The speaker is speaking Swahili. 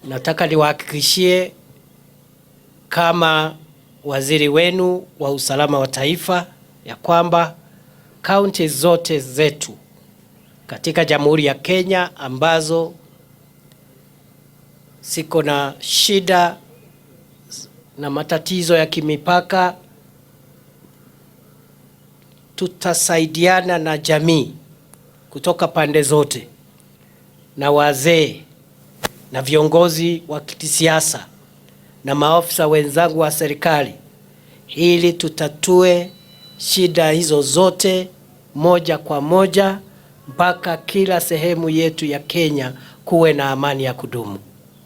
Nataka niwahakikishie kama waziri wenu wa usalama wa taifa ya kwamba kaunti zote zetu katika Jamhuri ya Kenya ambazo ziko na shida na matatizo ya kimipaka, tutasaidiana na jamii kutoka pande zote na wazee na viongozi wa kisiasa na maafisa wenzangu wa serikali ili tutatue shida hizo zote moja kwa moja mpaka kila sehemu yetu ya Kenya kuwe na amani ya kudumu.